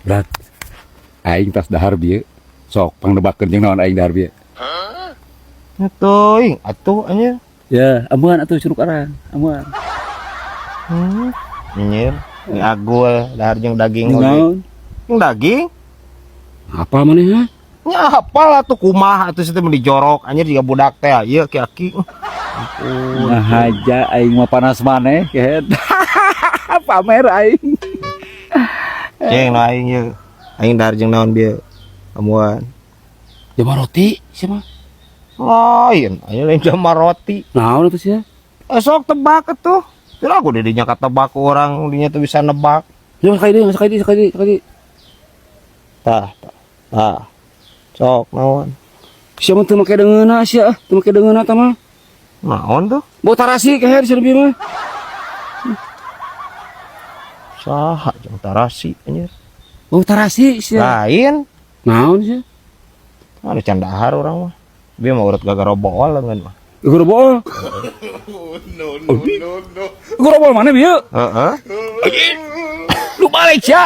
Berat. Aing tas dahar bieu. Sok pangnebakeun jeung naon aing dahar bieu. Teuing atuh anjir. Ya, amuan atuh curug arang, amuan. Anjir, ini agul dahar jeung daging Jeung oge. naon? Jeung daging? Apa maneh ha? Nya apal atuh, kumaha atuh situ mun dijorok anjir jiga budak teh ieu aki-aki. Ampun. Nah haja aing mah panas maneh kehed. Pamer aing. Ceng nu aing ieu. Aing dahar jeung naon bieu? Amuan. Jama roti sia mah. Lain, aing lain jama roti. Naon atuh sia? Eh, sok tebak atuh. Kira aku didinya katebak ku orang dinya tuh bisa nebak. Ya sekali deui, sekali deui, sekali deui, sekali deui. Tah, tah. Tah. Sok naon? Sia mah teu make deungeunna sia, teu make deungeunna tah mah. Naon tuh? Bau tarasi kehed sia bieu mah. Saha jeung tarasi anjir? Bau tarasi sia. Lain. Naon sia? Ada can dahar urang mah. Bieu mah urut gagarobol leungeun mah. Gorobol. No, no, no, no. Gorobol mana bieu? Heeh. Lu balik sia.